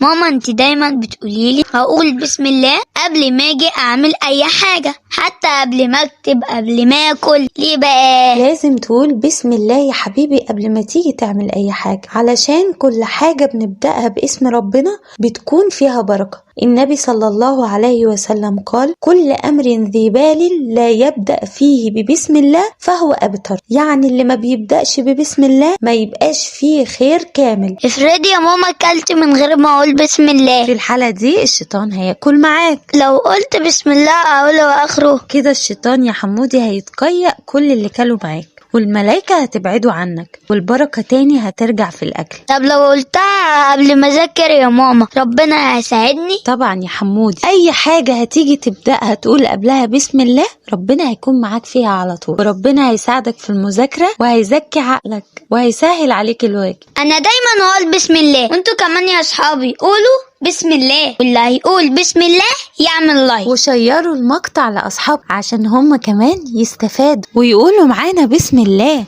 ماما، انت دايما بتقوليلي هقول بسم الله قبل ما اجي اعمل اي حاجة، حتى قبل ما اكتب، قبل ما اكل. ليه بقى؟ لازم تقول بسم الله يا حبيبي قبل ما تيجي تعمل اي حاجة، علشان كل حاجة بنبدأها باسم ربنا بتكون فيها بركة. النبي صلى الله عليه وسلم قال: كل أمر ذي بال لا يبدأ فيه ببسم الله فهو أبتر. يعني اللي ما بيبدأش ببسم الله ما يبقاش فيه خير كامل. افرضي يا ماما اكلت من غير ما اقول بسم الله. في الحالة دي الشيطان هياكل معاك. لو قلت بسم الله اوله واخره. كده الشيطان يا حمودي هيتقيأ كل اللي كله معاك، والملايكة هتبعده عنك، والبركة تاني هترجع في الأكل. طب لو قلتها قبل ما اذاكر يا ماما، ربنا هيساعدني؟ طبعا يا حمودي، أي حاجة هتيجي تبدأها تقول قبلها بسم الله، ربنا هيكون معاك فيها على طول، وربنا هيساعدك في المذاكرة، وهيزكي عقلك، وهيسهل عليك الواجب. انا دايما اقول بسم الله، وانتوا كمان يا اصحابي قولوا بسم الله، واللي هيقول بسم الله يعمل like. وشيروا المقطع لأصحاب عشان هم كمان يستفادوا ويقولوا معانا بسم الله.